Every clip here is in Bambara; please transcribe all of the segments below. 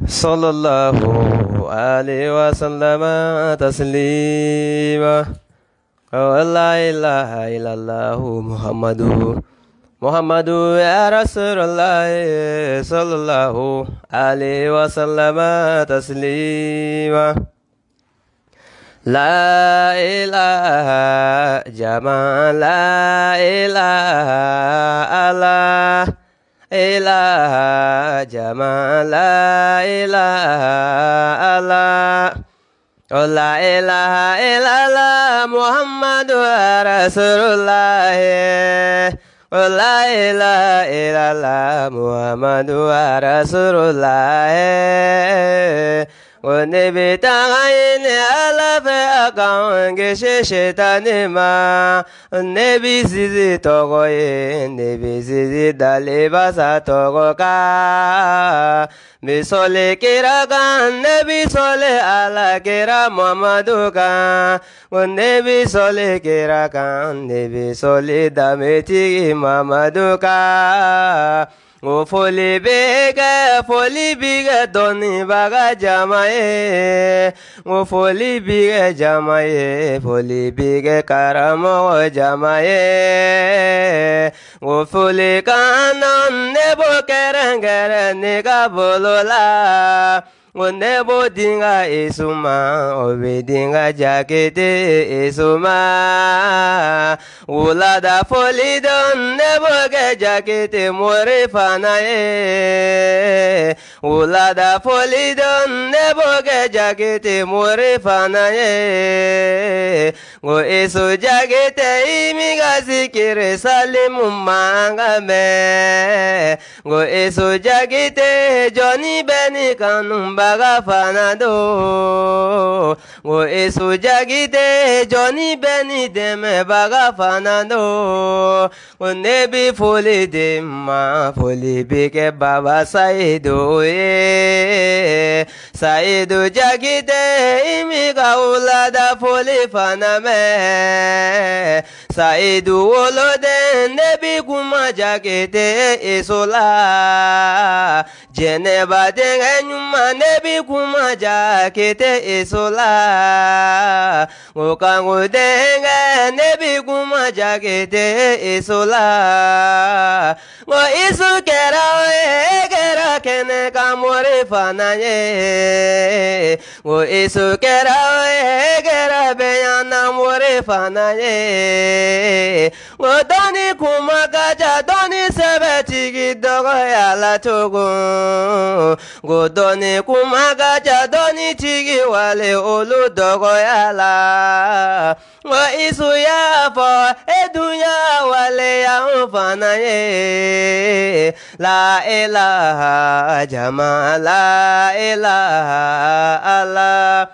صلى الله عليه وسلم تسليما. لا إله إلا الله محمد محمد يا رسول الله صلى الله عليه وسلم تسليما. لا إله جمال لا إله الله إله جمال لا إله الله لا إله إلا الله محمد رسول الله لا إله إلا الله محمد رسول الله. Ne bi taga ɲini Ala fɛ a k'an kisi sitani ma. Ne bi sisi tɔgɔ ye, ne bi sisi dalibasa tɔgɔ kan. Bi sɔli kira kan, ne bi sɔli Ala kira Muhamadu kan. Ne bi sɔli kira kan, ne bi sɔli danbetigi Mamadu kan. O foli bɛ kɛ, foli bi kɛ dɔnnibaga jama ye. O foli bi kɛ jama ye, foli bi kɛ karamɔgɔ jama ye. O foli kan na ne b'o kɛrɛnkɛrɛn ne ka bolo la. O ne b'o di n ka Yesu ma, o bɛ di n ka Jakite Yesu ma. Wulada foli don ne b'o kɛ Jakite mori fana ye. Wulada foli don ne b'o kɛ Jakite mori fana ye. Ko Yesu Jakite i mi ka sikiri salimu mankan mɛn. Ko Yesu Jakite jɔnni bɛ ni kanubaga fana don. Ko Yesu Jakite jɔnni bɛ ni dɛmɛbaga fana don. Ko ne bi foli di ma, foli bi kɛ Baba Sayidu ye. Sayidu Jakite i mi ka wulada foli fana mɛn. Sayidu woloden ne bi kuma Jakite Yesu la. Jɛnɛba denkɛ ɲuman ne bi kuma Jakite Yesu la. O kanko denkɛ ne bi kuma Jakite Yesu la. Ko Yesu kɛra o ye, kɛra kɛnɛ kan mori fana ye. Ko Yesu kɛra o ye, kɛra bɛɲana mori fana ye. Ko dɔnni kuma ka ca, dɔnni sɛbɛtigi dɔgɔya la cogo. Ko dɔnni kuma ka ca, dɔnni tigi wale olu dɔgɔya la. Ko Yesu y'a fɔ e dun y'a waleya n fana ye. La ilaha jama la ilaha Allah.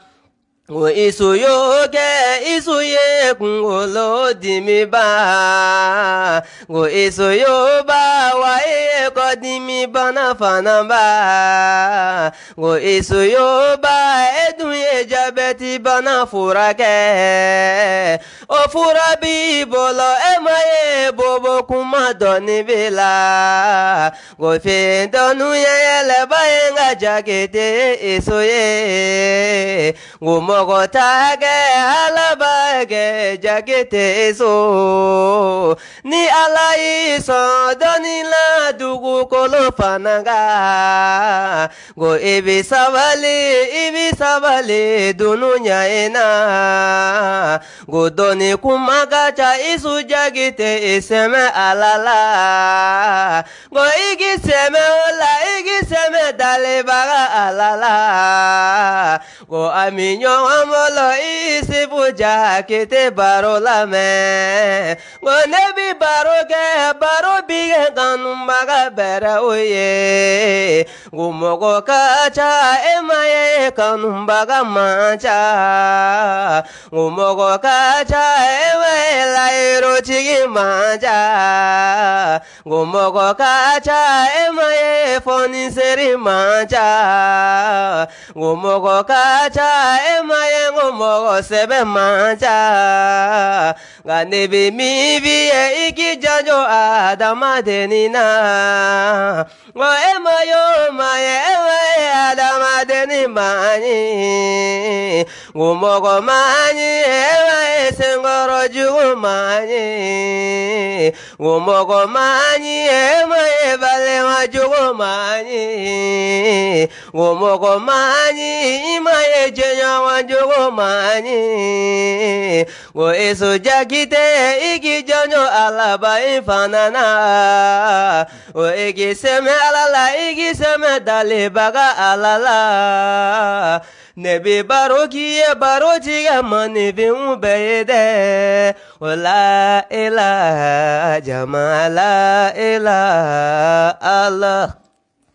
Ko Yesu y'o kɛ, Yesu ye kunkolo dimi ban. Ko Yesu y'o ban, wa i ye kɔdimi bana fana ban. Ko Yesu y'o ban, e dun ye jabɛti bana furakɛ. O fura b'i bolo, e ma ye bobo kuma dɔɔni b'i la. Ko fiɲɛ dɔnnu ye yɛlɛba ye n ka Jakite Yesu ye. Ko mɔgɔ t'a kɛ, Ala b'a kɛ Jakite Yesu. Ni Ala y'i sɔn dɔnni la dugukolo fana kan. Ko i bi sabali, i bi sabali dunuya in na. Ko dɔnni kuma ka ca, Yesu Jakite i sɛmɛ Ala la. Ko i k'i sɛmɛ o la, i k'i sɛmɛ dalibaga Ala la. Ko a mi ɲɔgɔn bolo Isufu Jakite baro lamɛn. Ko ne bi baro kɛ, baro bi kɛ kanubaga bɛrɛ o ye. Ko mɔgɔ ka ca, e ma ye kanubaga man ca. Ko mɔgɔ ka ca, e ma ye layirotigi man ca. Ko mɔgɔ ka ca, e ma ye fɔniseri man ca. Ko mɔgɔ ka ca, e ma ye ye ko mɔgɔ sɛbɛ man ca nka ne bɛ min f'i ye i k'i janto adamadennin na ko e ma y'o ma ye e ma ye adamadennin man ɲi ko mɔgɔ man ɲi e ma ye senkɔrɔ jugu man ɲi ko mɔgɔ man ɲi e ma ye balima jugu man ɲi ko mɔgɔ man ɲi i ma ye jɛɲɔgɔn jugu man ɲi ko Isu Jakite i k'i janto Alaba in fana na o i k'i sɛmɛ Ala la i k'i sɛmɛ dalibaga Ala la ne bɛ baro k'i ye baro tigɛ maninfinw bɛɛ ye dɛ o la ilaha jama la ilaha Allah.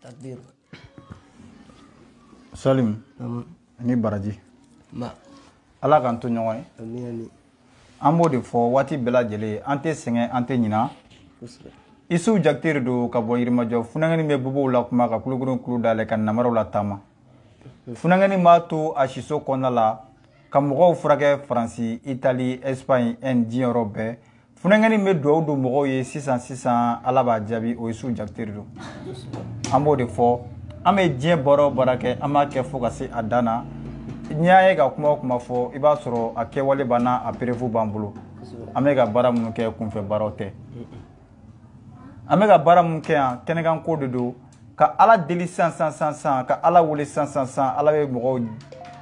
Takbir. Salim ni baraji ma Ala k'an to ɲɔgɔn ye. Amin. An b'o de fɔ waati bɛɛ lajɛlen, an tɛ sɛgɛn, an tɛ ɲina. Isu Jakite don ka bɔ Yirimajɔ. Funankɛnin bɛ bobow la kuma ka kulukoro kulu dayɛlɛ ka namaraw la taama. Funankɛnin b'a to a siso kɔnɔna la ka mɔgɔw furakɛ Faransi, Itali, Espagne, Inde, diɲɛ yɔrɔ bɛɛ. Funankɛnin bɛ dugawu don mɔgɔw ye sisan sisan, Ala b'a jaabi, o Isu Jakite don. An b'o de fɔ, an bɛ diɲɛ baara o baara kɛ, an b'a kɛ fo ka se a dan na. N'i y'a ye ka kuma o kuma fɔ, i b'a sɔrɔ a kɛwale b'an na, a preuve b'an bolo. An bɛ ka baara minnu kɛ, kunfɛ baaraw tɛ. An bɛ ka baara minnu kɛ yan, kɛnɛkan ko de don. Ka Ala deli san san san san, ka Ala wele san san san, Ala bɛ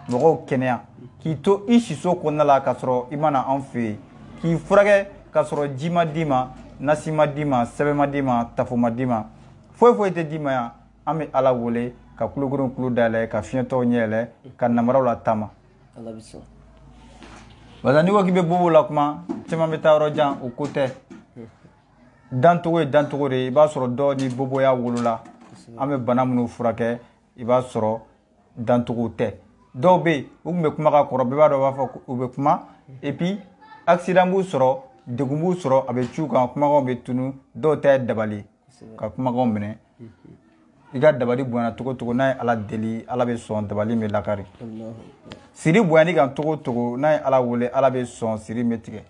mɔgɔw kɛnɛya. K'i to i siso kɔnɔna la k'a sɔrɔ i ma na an fɛ yen, k'i furakɛ k'a sɔrɔ ji ma d'i ma, nasi ma d'i ma, sɛbɛn ma d'i ma, tafo ma d'i ma, foyi foyi tɛ d'i ma yan. An bɛ Ala wele ka kulukoro kulu dayɛlɛ, ka fiɲɛtɔw ɲɛ yɛlɛ, ka namaraw la taama. Ala bɛ sɔn. Barisa n'i ko k'i bɛ bobow la kuma, caman bɛ taa yɔrɔ jan, o ko tɛ. Dantogo ye dantogo de ye. I b'a sɔrɔ dɔw ni boboya wolola. An bɛ bana minnu furakɛ, i b'a sɔrɔ dantogo tɛ. Dɔw bɛ yen, u tun bɛ kuma ka kɔrɔ, bɛɛ b'a dɔn, u b'a fɔ u bɛ kuma, et puis accident b'u sɔrɔ, degun b'u sɔrɔ, a bɛ c'u kan, kumakanw bɛ tunu. Dɔw ta ye dabali ka kumakanw minɛ. I ka dabali bonyana cogo cogo, n'a ye Ala deli, Ala bɛ sɔn, dabali bɛ lakari. Siri bonyani kan cogo cogo, n'a ye Ala wele, Ala bɛ sɔn, siri bɛ tigɛ.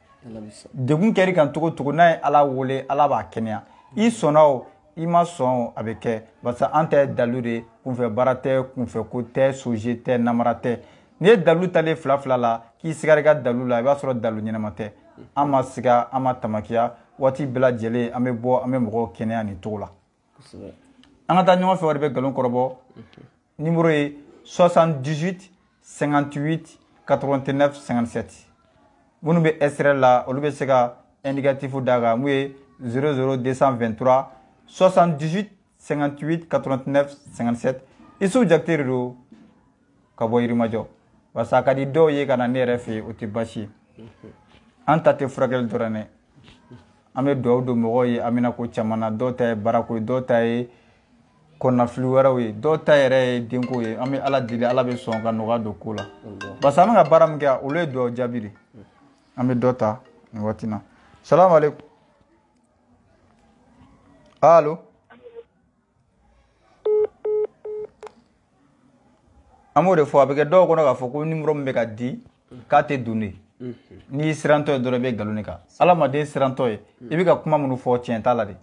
Degun kɛr'i kan cogo cogo, n'a ye Ala wele, Ala b'a kɛnɛya. I sɔnna o, i ma sɔn o, a bɛ kɛ. Barisa an ta ye dalu de ye, kunfɛ baara tɛ, kunfɛ ko tɛ, soje tɛ, namara tɛ. N'i ye dalu talen fila fila la, k'i sigara i ka dalu la, i b'a sɔrɔ dalu ɲɛnama tɛ. An ma siga, an ma tamakiya, waati bɛɛ lajɛlen an bɛ bɔ, an bɛ mɔgɔw kɛnɛya nin cogo la. An ka taa ɲɔgɔn fɛ, o de bɛ nkalon kɔrɔbɔ. Numéro ye 78 58 89 57. Minnu bɛ SRL la, olu bɛ se ka indicatif d'a kan, mun ye 00 223 78 58 89 57. Isu Jakite don ka bɔ Yirimajɔ. Barisa a ka di dɔw ye ka na ne yɛrɛ fɛ yen, o tɛ baasi ye. An ta tɛ furakɛli dɔrɔn dɛ. An bɛ dugawu don mɔgɔw ye amina ko caman na. Dɔw ta ye baarako ye, dɔw ta ye kɔnɔnafili wɛrɛw ye, dɔw ta yɛrɛ ye denko ye. An bɛ Ala deli, Ala bɛ sɔn ka nɔgɔya don ko la. Barisa an bɛ ka baara min kɛ, olu ye dugawu jaabi de. An bɛ dɔ ta nin waati na. Salamu aleykum. Allo. An b'o de fɔ, a bɛ kɛ dɔw kɔnɔ k'a fɔ ko numéro min bɛ ka di k'a tɛ don de. N'i sirantɔ ye dɔrɔn, i bɛ nkalon de kan. Adamaden sirantɔ ye, i bɛ ka kuma minnu fɔ, tiɲɛ t'a la de.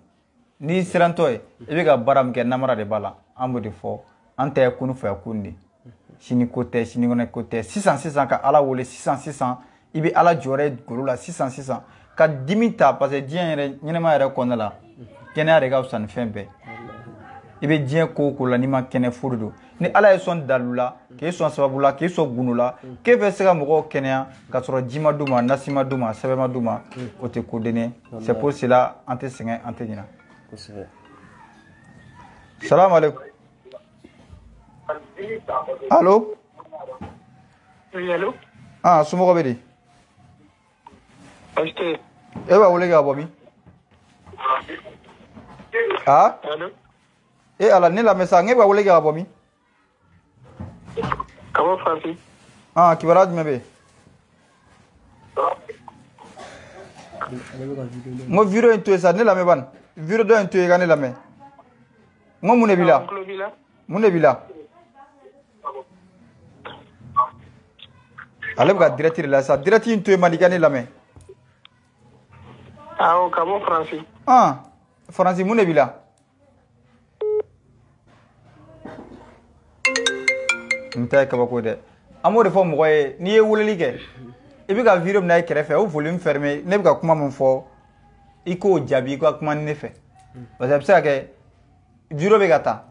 N'i sirantɔ ye, i bɛ ka baara min kɛ, namara de b'a la. An b'o de fɔ, an ta ye kunu fɛ kun de. Sini ko tɛ, sinikɛnɛ ko tɛ. Sisan sisan ka Ala wele, sisan sisan i bɛ Ala jɔyɔrɔ ye golo la, sisan sisan ka dimi ta, parce que diɲɛ yɛrɛ ɲɛnɛmaya yɛrɛ kɔnɔna la, kɛnɛya de ka fisa ni fɛn bɛɛ. I bɛ diɲɛ ko o ko la, n'i ma kɛnɛ, fu de don. Ni Ala ye sɔn dalu la, k'e sɔn sababu la, k'e sɔn gundo la, k'e bɛ se ka mɔgɔw kɛnɛya k'a sɔrɔ ji ma d'u ma, nasi ma d'u ma, sɛbɛn ma d'u ma, o tɛ ko den ye. C'est pour cela an tɛ sɛgɛn, an tɛ ɲinɛ. Salamu aleykum. Allo. Oui, allo. Ah, somɔgɔw bɛ di? Baasi tɛ yen. E b'a wele ka bɔ min? Ah? Allo. E Ala, ne lamɛn sa, n b'a wele ka bɔ min? Ka bɔ Faransi. Ah, kibaruya jumɛn bɛ yen? N ko vidéo in to yen sa, ne lamɛn bani. Vidéo dɔ in to yen i ka ne lamɛn. N ko mun de b'i la? N tulo b'i la. Mun de b'i la? Ale bɛ ka direct de la sisan. Direct in to yen man di, i ka ne lamɛn. Awɔ, ka bɔ Faransi. Faransi, mun de b'i la? N ta ye kabako dɛ. An b'o de fɔ mɔgɔ ye, n'i ye weleli kɛ, i bɛ ka vidéo min na i kɛrɛfɛ, o volume fermé. Ne bɛ ka kuma min fɔ, i k'o jaabi, i ka kuma ni ne fɛ, parce que a bɛ se ka kɛ vidéo bɛ ka taa,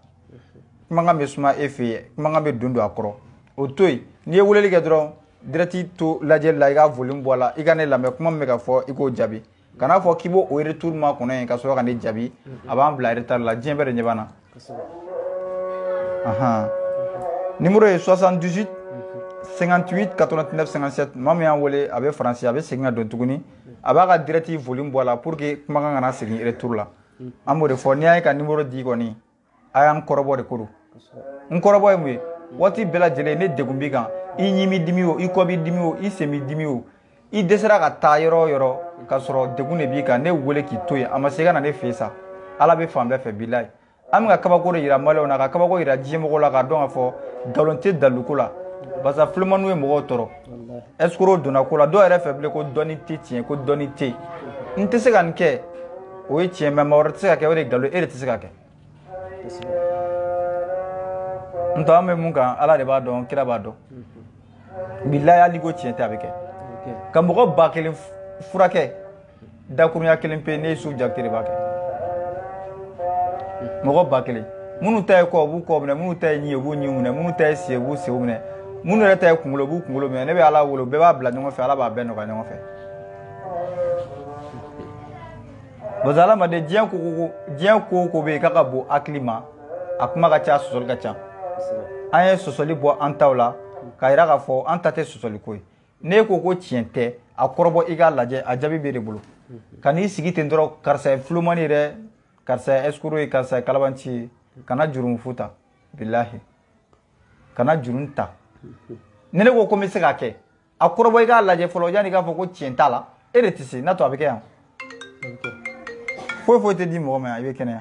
kumakan bɛ suma e fɛ yen, kumakan bɛ don a kɔrɔ. O to yen, n'i ye weleli kɛ dɔrɔn, direct to lajɛli la, i ka volume bɔ a la, i ka ne lamɛn, kuma min bɛ ka fɔ, i k'o jaabi. Kana fɔ k'i b'o o retour ma kɔnɔ yen ka sɔrɔ ka ne jaabi, a b'an bila retard la, diɲɛ bɛɛ de ɲɛ b'an na. Numéro ye 78 58 89 57. Maa min y'an wele, a bɛ Faransi, a bɛ segin ka don tuguni, a b'a ka direct volume bɔ a la pour que kumakan kana segin retour la. An b'o de fɔ, n'i y'a ye ka numéro di kɔni, a y'an kɔrɔbɔ de ko don. N kɔrɔbɔ ye mun ye? Waati bɛɛ lajɛlen ne degun b'i kan, i ɲi b'i dimi o, i kɔ b'i dimi o, i sen b'i dimi o, i dɛsɛra ka taa yɔrɔ o yɔrɔ ka sɔrɔ degun de b'i kan, ne wele k'i to yen, a ma se ka na ne fɛ yen sa. Ala bɛ fan bɛɛ fɛ, bilayi. An bɛ ka kabako de yira maliyɛnw na, ka kabako yira diɲɛmɔgɔw la, k'a dɔn k'a fɔ nkalon tɛ daliluko la, parce que filemaniw ye mɔgɔw tɔɔrɔ, escroc donna ko la, dɔw yɛrɛ fɛ bilen ko dɔnni tɛ tiɲɛ, ko dɔnni tɛ yen. N tɛ se ka nin kɛ, o ye tiɲɛ, mais maa wɛrɛ tɛ se ka kɛ, o de ye nkalon, e de tɛ se ka kɛ. N tɔ an bɛ mun kan, Ala de b'a dɔn, kira b'a dɔn. Bilayi, hali ko tiɲɛ tɛ, a bɛ kɛ. Ka mɔgɔ 1000 furakɛ dakurunya kelen pe, ne ye Su Jakite de b'a kɛ. Mɔgɔ 1000, minnu ta ye kɔ, u b'u kɔ minɛ, minnu ta ye ɲi ye, u b'u ɲi minɛ, minnu ta ye sen, u b'u senw minɛ, minnu yɛrɛ ta ye kunkolo, u b'u kunkolo minɛ. Ne bɛ Ala wele, u bɛɛ b'a bila ɲɔgɔn fɛ, Ala b'a bɛɛ nɔgɔya ɲɔgɔn fɛ. Parce que hadamaden, diɲɛ ko o ko bɛ yen k'a ka bon hakili ma, a kuma ka ca, a sɔsɔli ka ca. An ye sɔsɔli bɔ an taw la k'a yira k'a fɔ an ta tɛ sɔsɔli ko ye. N'e ko ko tiɲɛ tɛ, a kɔrɔbɔ, i k'a lajɛ, a jaabi b'e de bolo. Ka n'i sigi ten dɔrɔn, karisa ye filomani yɛrɛ, karisa ye escroc ye, karisa ye kalabanci ye, kana jurumu fu ta, bilahi, kana jurumu ta. Ni ne ko ko n bɛ se k'a kɛ, a kɔrɔbɔ, i k'a lajɛ fɔlɔ, yanni i k'a fɔ ko tiɲɛ t'a la. E de tɛ se, n'a to a bɛ kɛ yan. Foyi foyi tɛ di mɔgɔ ma yan, i bɛ kɛnɛya.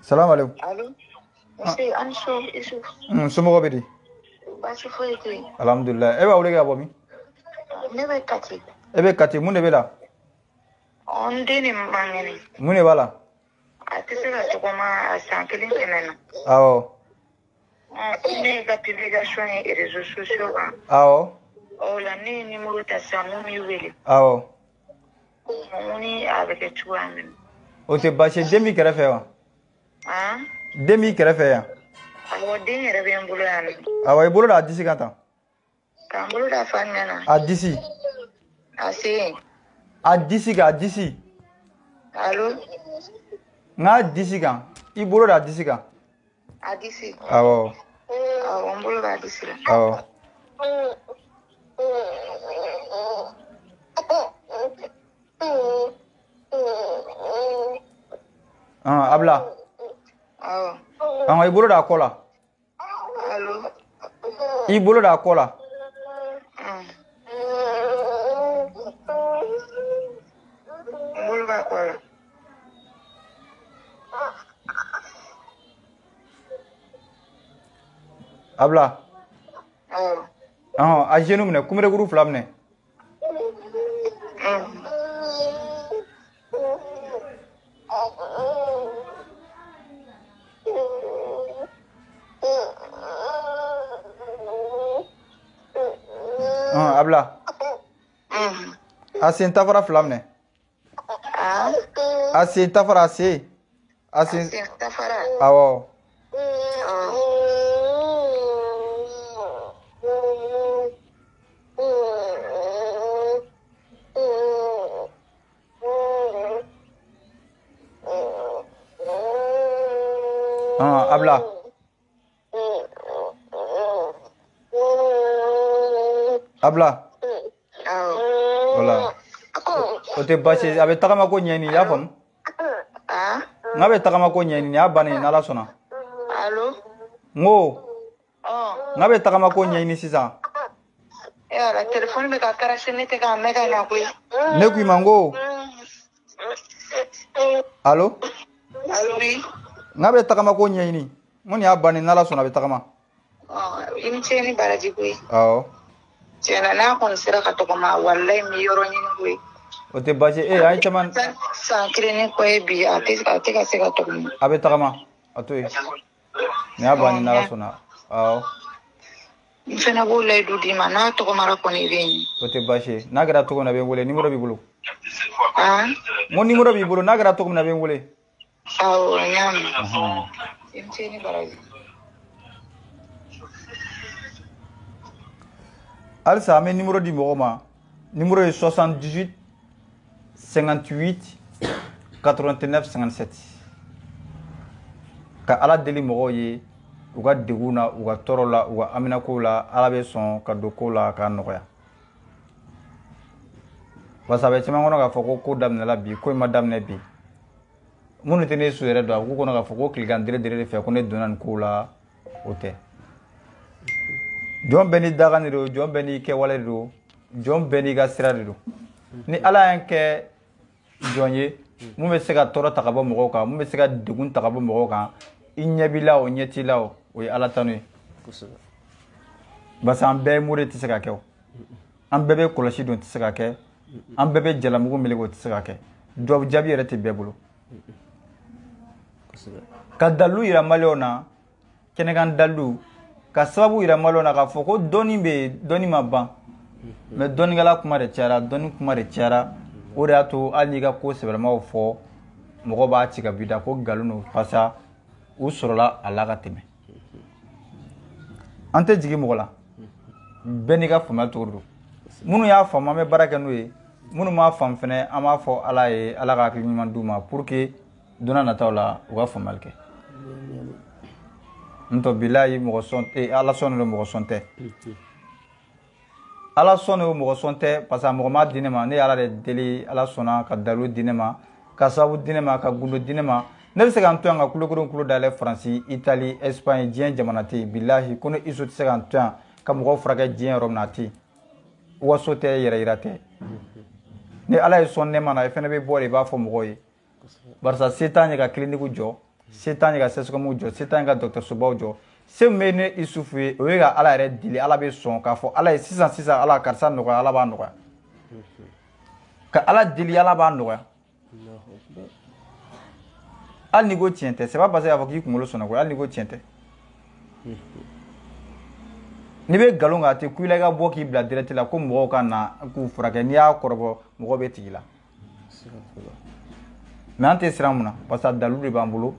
Salamu aleykum. Allo. Nse, an su Isuf. Somɔgɔw bɛ di? Baasi foyi tɛ yen. Alhamdulilayi. E b'a wele ka bɔ min? Ne bɛ Kati. E bɛ Kati, mun de bɛ la? N den de man kɛnɛ. Mun de b'a la? A tɛ se ka tɔgɔma, a san 1 tɛmɛna. Awɔ. Ne ye ka publication ye réseaux sociaux kan. Awɔ. O la ne ye numéro ta sisan, mun b'i wele. Awɔ. Mun ni a bɛ kɛ cogoya min na. O tɛ baasi ye, den b'i kɛrɛfɛ wa? Den b'i kɛrɛfɛ yan? Awɔ, den yɛrɛ bɛ n bolo yan nɔ. Awɔ, i bolo da a disi kan tan. K'an bolo da fan jumɛn na? A disi. A sen. A disi kan, a disi. Allo? N k'a disi kan, i bolo da a disi kan. A disi. Awɔ. Awɔ, n bolo b'a disi la. Awɔ. Abila. Awɔ. I bolo da a kɔ la. Allo? I bolo da a kɔ la. N bolo b'a kɔ la. Abila. Awɔ. A genou minɛ, kunberekuru 2 minɛ. Abila. A sen tafara 2 minɛ. A sen tafara, a sen. A sen tafara. Awɔ. Abila. Abila. Voilà. O tɛ baasi ye, a bɛ tagama ko ɲɛɲini, i y'a faamu? N k'a bɛ tagama ko ɲɛɲini, y'a bannen, n'Ala sɔnna. Allo? N ko. N k'a bɛ tagama ko ɲɛɲini sisan. E ala, téléphone bɛ ka karasi, ne tɛ k'a mɛn ka ɲa koyi. Ne ko i ma n ko. Allo? Allo, oui. N k'a bɛ tagama ko ɲɛɲini, n ko nin y'a bannen, n'Ala sɔnna a bɛ tagama. I ni ce ni baraji koyi. Awɔ. Tiɲɛna n'a kɔni sera ka tɔgɔma, walayi n bɛ yɔrɔ ɲini koyi. O tɛ baasi ye. An ye caman. San kelen ni kɔ ye bi, a tɛ ka se ka tɔgɔma. A bɛ tagama, a to yen. Nin y'a bannen n'Ala sɔnna. Awɔ. N fana b'o layidu d'i ma, n'a tɔgɔmara kɔni i bɛ yen. O tɛ baasi ye. N'a kɛra cogo min na, a bɛ n wele. Numéro b'i bolo. N ko numéro b'i bolo, n'a kɛra cogo min na, a bɛ n wele. Awɔ, n y'a mɛn. I ni ce ni baraji. Halisa an bɛ numéro di mɔgɔw ma. Numéro ye 78 58 89 57. Ka Ala deli mɔgɔw ye u ka degun na, u ka tɔɔrɔ la, u ka haminakow la, Ala bɛ sɔn ka don ko la k'a nɔgɔya. Parce que a bɛ caman kɔnɔ k'a fɔ ko ko daminɛla bi, ko in ma daminɛ bi. Minnu tɛ ne su yɛrɛ dɔn, a b'u kɔnɔ k'a fɔ ko tilegan dere dere de fɛ ko ne donna nin kow la, o tɛ. Jɔn bɛɛ n'i dakan de don, jɔn bɛɛ n'i kɛwale de don, jɔn bɛɛ n'i ka sira de don. Ni Ala y'an kɛ jɔn ye mun bɛ se ka tɔɔrɔ ta ka bɔ mɔgɔw kan, mun bɛ se ka degun ta ka bɔ mɔgɔw kan, i ɲɛ b'i la o, ɲɛ t'i la o, o ye Ala tanu ye. Parce que an bɛɛ ye mori tɛ se ka kɛ o, an bɛɛ bɛ kɔlɔsi don tɛ se ka kɛ, an bɛɛ bɛ jalamugu meleke o tɛ se ka kɛ, duwawu jaabi yɛrɛ tɛ bɛɛ bolo. Ka dalilu yira maliyɛnw na, kɛnɛkan dalilu, ka sababu yira maliyɛnw na k'a fɔ ko dɔnni bɛ yen, dɔnni ma ban. Mais dɔnnikɛla kuma de cayara, dɔnni kuma de cayara, o de y'a to hali n'i ka ko sɛbɛlamaw fɔ, mɔgɔw b'a ci ka b'i da ko nkalon don, parce que u sɔrɔla a la ka tɛmɛ. An tɛ jigin mɔgɔ la, bɛɛ n'i ka faamuya cogo don. Minnu y'a faamu, an bɛ baara kɛ n'o ye, minnu m'a faamu fɛnɛ, an b'a fɔ Ala ye, Ala ka hakili ɲuman d'u ma pour que don n'a nataw la u ka faamuyali kɛ. N tɔ bilayi mɔgɔ sɔn, Ala sɔn don mɔgɔ sɔn tɛ. Ala sɔn don mɔgɔ sɔn tɛ, parce que mɔgɔ m'a di ne ma, ne ye Ala de deli, Ala sɔnna ka dalilu di ne ma, ka sababu di ne ma, ka gundo di ne ma. Ne bɛ se ka n to yan ka kulokoron kulo dayɛlɛ Faransi, Itali, Espagne, diɲɛ jamana tɛ yen. Bilahi ko ne Iso tɛ se ka n to yan ka mɔgɔw furakɛ diɲɛ yɔrɔ min na, a tɛ yen. Waso tɛ, yɛrɛ yira tɛ. Ni Ala ye sɔn ne ma na, i fana bɛ bɔ de, i b'a fɔ mɔgɔw ye. Barisa se t'an ye ka clinique jɔ, se t'an ye ka CSCOM jɔ, se t'an ye ka dɔgɔtɔrɔsobaw jɔ. Se min bɛ ne Isufu ye, o ye ka Ala yɛrɛ deli, Ala bɛ sɔn k'a fɔ Ala ye sisan sisan, Ala karisa nɔgɔya, Ala b'a nɔgɔya. Ka Ala deli, Ala b'a nɔgɔya. Hali n'i ko tiɲɛ tɛ, c'est pas parce que k'a fɔ k'i kunkolo sɔnna koyi, hali n'i ko tiɲɛ tɛ. N'i bɛ nkalon kan, a tɛ ku i la i ka bɔ k'i bila direct la ko mɔgɔw ka na k'u furakɛ, n'i y'a kɔrɔbɔ mɔgɔw bɛ tig'i la. Mais an tɛ siran mun na, parce que dalilu de b'an bolo.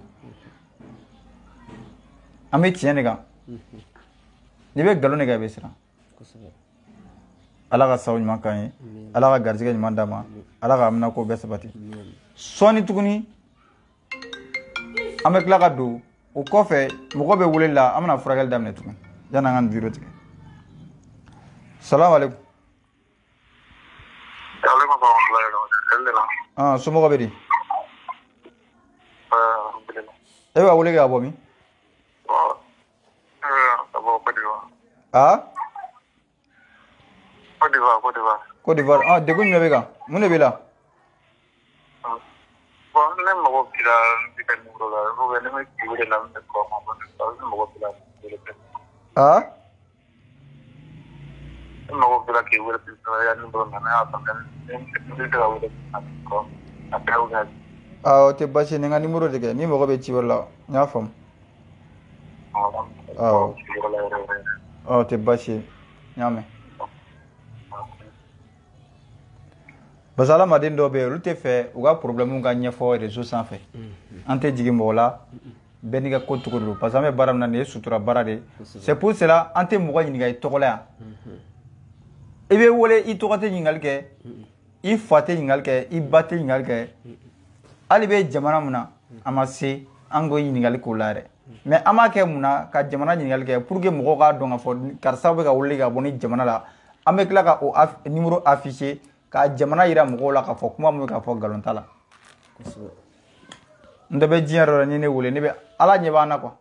An bɛ tiɲɛ de kan. N'i bɛ nkalon de kan, i bɛ siran. Ala ka sababu ɲuman k'an ye, Ala ka garijɛgɛ ɲuman d'an ma, Ala ka amina ko bɛɛ sabati. Sɔɔni tuguni an bɛ tila ka don o kɔfɛ, mɔgɔ bɛ wele la, an bɛna furakɛli daminɛ tuguni yanni an ka nin vidéo tigɛ. Salamu aleykum. Somɔgɔw bɛ di? E b'a wele ka bɔ min? Côte d'Ivoire. Ah, degun jumɛn bɛ kan? Mun de b'i la? Bon, ne mago b'i la i ka numéro la, ou bien ne bɛ k'i wele la, n bɛ kɔ ma, ne mago b'i la k'i wele. Ah? Ne mago b'i la k'i wele i ka numéro la, ne y'a faamuya, ne bɛ se ka wele kɔ a bɛɛ ou bien. Ah, o tɛ baasi ye, ni n ka numéro de kɛ, ni mago bɛ ci wɛrɛ la, n y'a faamu. Awɔ. O tɛ baasi ye, n y'a mɛn. Parce que adamaden dɔw bɛ yen, olu tɛ fɛ u ka problème ka ɲɛfɔ réseau sanfɛ. An tɛ jigin mɔgɔ la, bɛɛ n'i ka ko cogo don. Parce que an bɛ baara min na, nin ye sutura baara de ye. C'est pour cela an tɛ mɔgɔ ɲininka i tɔgɔ la yan. I bɛ wele, i tɔgɔ tɛ ɲininkali kɛ, i fa tɛ ɲininkali kɛ, i ba tɛ ɲininkali kɛ. Hali bɛ jamana min na, a ma se an k'o ɲininkali k'o la yɛrɛ. Mais an b'a kɛ mun na ka jamana ɲininkali kɛ pour que mɔgɔw k'a dɔn k'a fɔ karisa bɛ ka wele ka bɔ ni jamana la. An bɛ tila ka o numéro afficher ka jamana yira mɔgɔw la k'a fɔ kuma min bɛ k'a fɔ nkalon t'a la. N tɛ bɛ diɲɛ yɔrɔ la, ni ne wele, ne bɛ Ala ɲɛ b'an na quoi.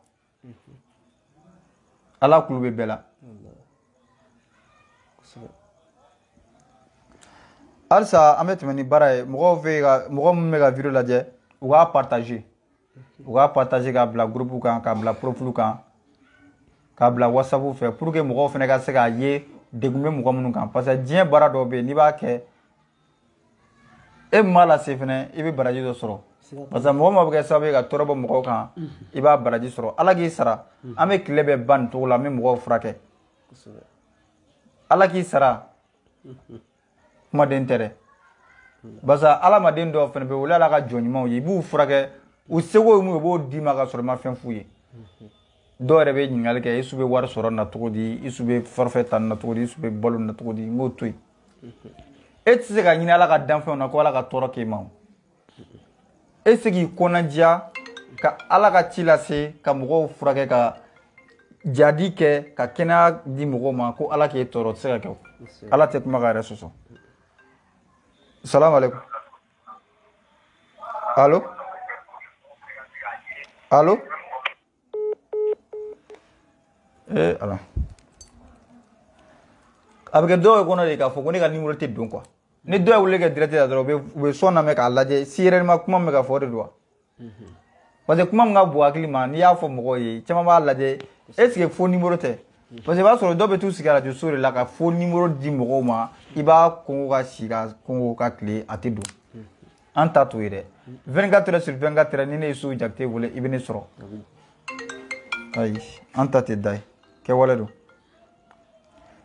Ala kulo bɛ bɛɛ la. Halisa an bɛ tɛmɛ ni baara ye. Mɔgɔw fɛ ka mɔgɔ minnu bɛ ka vidéo lajɛ, u k'a partager. U k'a partager k'a bila groupe kan, k'a bila profil kan. K'a bila WhatsApp fɛ pour que mɔgɔw fana ka se k'a ye degun bɛ mɔgɔ minnu kan, parce que diɲɛ baara dɔw bɛ yen, n'i b'a kɛ e min b'a lase fana, i bɛ baraji dɔ sɔrɔ, parce que mɔgɔ min bɛ kɛ sababu ye ka tɔɔrɔ bɔ mɔgɔw kan, i b'a baraji sɔrɔ. Ala k'i sara. An bɛ tile bɛɛ ban nin cogo la, an bɛ mɔgɔw furakɛ. Ala k'i sara, kumaden tɛ dɛ, parce que adamaden dɔw fana bɛ yen, olu y'Ala ka jɔn ɲumanw ye, i b'u furakɛ, u seko ye mun ye, u b'o d'i ma ka sɔrɔ i ma fɛn f'u ye. Dɔw yɛrɛ bɛ ɲininkali kɛ, Isu bɛ wari sɔrɔ na cogo di, Isu bɛ forfait ta na cogo di, Isu bɛ balo na cogo di? N k'o to yen. E tɛ se ka ɲini Ala ka danfɛnw na ko Ala ka tɔɔrɔ k'e ma o. E tɛ se k'i kɔnɔnadiya ka Ala ka ci lase, ka mɔgɔw furakɛ, ka jadi kɛ, ka kɛnɛya di mɔgɔw ma, ko Ala k'e tɔɔrɔ, o tɛ se ka kɛ o. Ala tɛ kuma k'a yɛrɛ sɔsɔ. Salamu aleykum. Allo, allo. Eh ala, a bɛ kɛ dɔw ye kɔnɔ de k'a fɔ ko ne ka numéro tɛ don quoi. Ni dɔw ye wele kɛ direct la dɔrɔn, u bɛ son lamɛn k'a lajɛ si réellement kuma min bɛ ka fɔ, o de don wa. Parce que kuma min ka bon hakili ma, n'i y'a fɔ mɔgɔw ye, caman b'a lajɛ est ce que faux numéro tɛ, parce que i b'a sɔrɔ dɔw bɛ t'u sigi radio so de la ka faux numéro di mɔgɔw ma, i b'a kɔngɔ ka si ka kɔngɔ ka tile, a tɛ don. An ta t'o ye dɛ. 24 heures sur 24 heures, ni ne ye Isufu Jakite wele, i bɛ ne sɔrɔ. Ayi, an ta tɛ da ye, kɛwale don.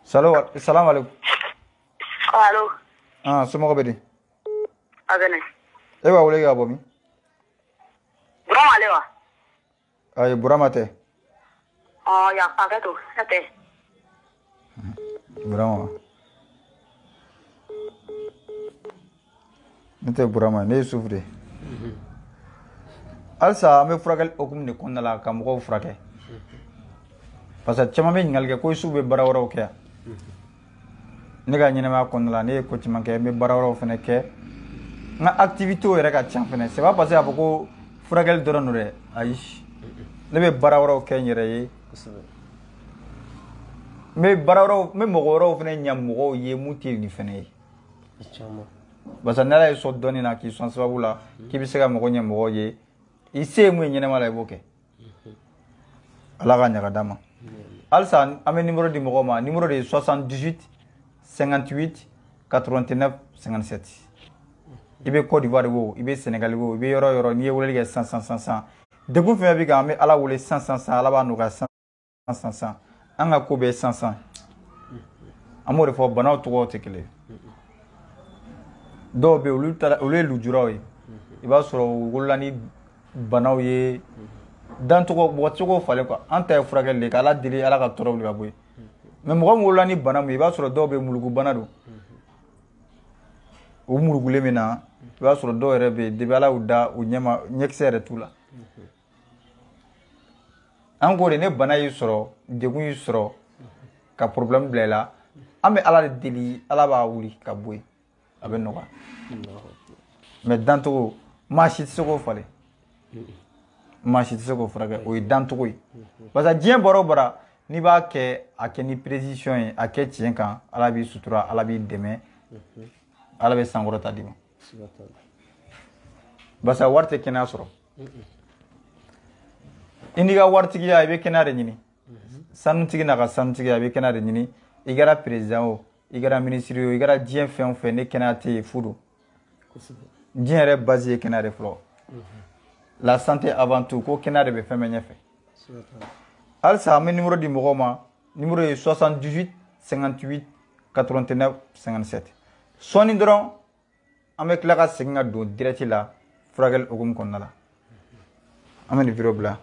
Salam aleykum. Allo. Ah, somɔgɔw bɛ di? A bɛ ne. E b'a wele ka bɔ min? Burama ale wa? Ayi, Burama tɛ. Ɔ, yafa, hakɛ to, ne tɛ. Burama wa? Ne tɛ Burama, ne ye Yusufu de ye. Halisa an bɛ furakɛli hokumu de kɔnɔna la ka mɔgɔw furakɛ, parce que caman bɛ ɲininkali kɛ ko Yusufu bɛ baara wɛrɛw kɛ yan. Ne ka ɲɛnɛmaya kɔnɔna la, ne ye ko caman kɛ, n bɛ baara wɛrɛw fana kɛ, n ka activité yɛrɛ ka ca fana. C'est pas parce que k'a fɔ ko furakɛli dɔrɔn don dɛ, ayi, ne bɛ baara wɛrɛw kɛ n yɛrɛ ye. N bɛ baara wɛrɛw, n bɛ mɔgɔ wɛrɛw fana ɲa mɔgɔw ye mun tɛ nin fana ye, parce que n'Ala ye sɔn dɔnni na k'i sɔn sababu la k'i bɛ se ka mɔgɔ ɲɛ mɔgɔw ye, i se ye mun ye ɲɛnɛma la, i b'o kɛ. Ala ka ɲaga d'a ma. Halisa an bɛ numéro di mɔgɔw ma, numéro de ye 78 58 89 57. I bɛ Côte d'Ivoire wo, i bɛ Sénégal wo, i bɛ yɔrɔ o yɔrɔ, n'i ye weleli kɛ 100 100 100, degun fɛn fɛn b'i kan, an bɛ Ala wele 100 100 100, Ala b'a nɔgɔya 100 100 100. An ka ko bɛɛ ye 100 100. An b'o de fɔ, banaw tɔgɔw tɛ kelen ye. Dɔw bɛ yen, olu taara, olu ye lujuraw ye, i b'a sɔrɔ u wolola ni banaw ye, dancogo mɔgɔ tɛ se k'o falen quoi. An ta ye furakɛli de ye, k'Ala deli Ala ka tɔɔrɔ wuli ka bɔ yen. Mais mɔgɔ min wolola ni bana min ye, i b'a sɔrɔ dɔw bɛ mulukubana don, u murukulen bɛ na, i b'a sɔrɔ dɔw yɛrɛ bɛ yen, depuis Ala y'u da, u ɲɛma ɲɛkisɛ yɛrɛ t'u la. An ko de, ne bana y'i sɔrɔ, degun y'i sɔrɔ, ka problème bila i la, an bɛ Ala de deli, Ala b'a wuli ka bɔ yen, a bɛ nɔgɔya. Mais dancogo, maa si tɛ se k'o falen, maa si tɛ se k'o furakɛ, o ye dancogo ye. Parce que diɲɛ baara o baara, n'i b'a kɛ, a kɛ ni précision ye, a kɛ tiɲɛ kan, Ala b'i sutura, Ala b'i dɛmɛ, Ala bɛ sankɔrɔta d'i ma. Parce que wari tɛ kɛnɛya sɔrɔ. I n'i ka waritigiya, i bɛ kɛnɛya de ɲini. Sanutigi n'a ka sanutigiya, i bɛ kɛnɛya de ɲini. I kɛra président o, i kɛra ministre o, i kɛra diɲɛ fɛn o fɛn, ni kɛnɛya tɛ yen, fu don. Diɲɛ yɛrɛ base ye kɛnɛya de fɔlɔ. La santé avant tout, ko kɛnɛya de bɛ fɛn bɛɛ ɲɛfɛ. Halisa an bɛ numéro di mɔgɔw ma, numéro ye 78 58 89 57. Sɔɔni dɔrɔn an bɛ tila ka segin ka don direct la furakɛli hokumu kɔnɔna la. An bɛ nin vidéo bila.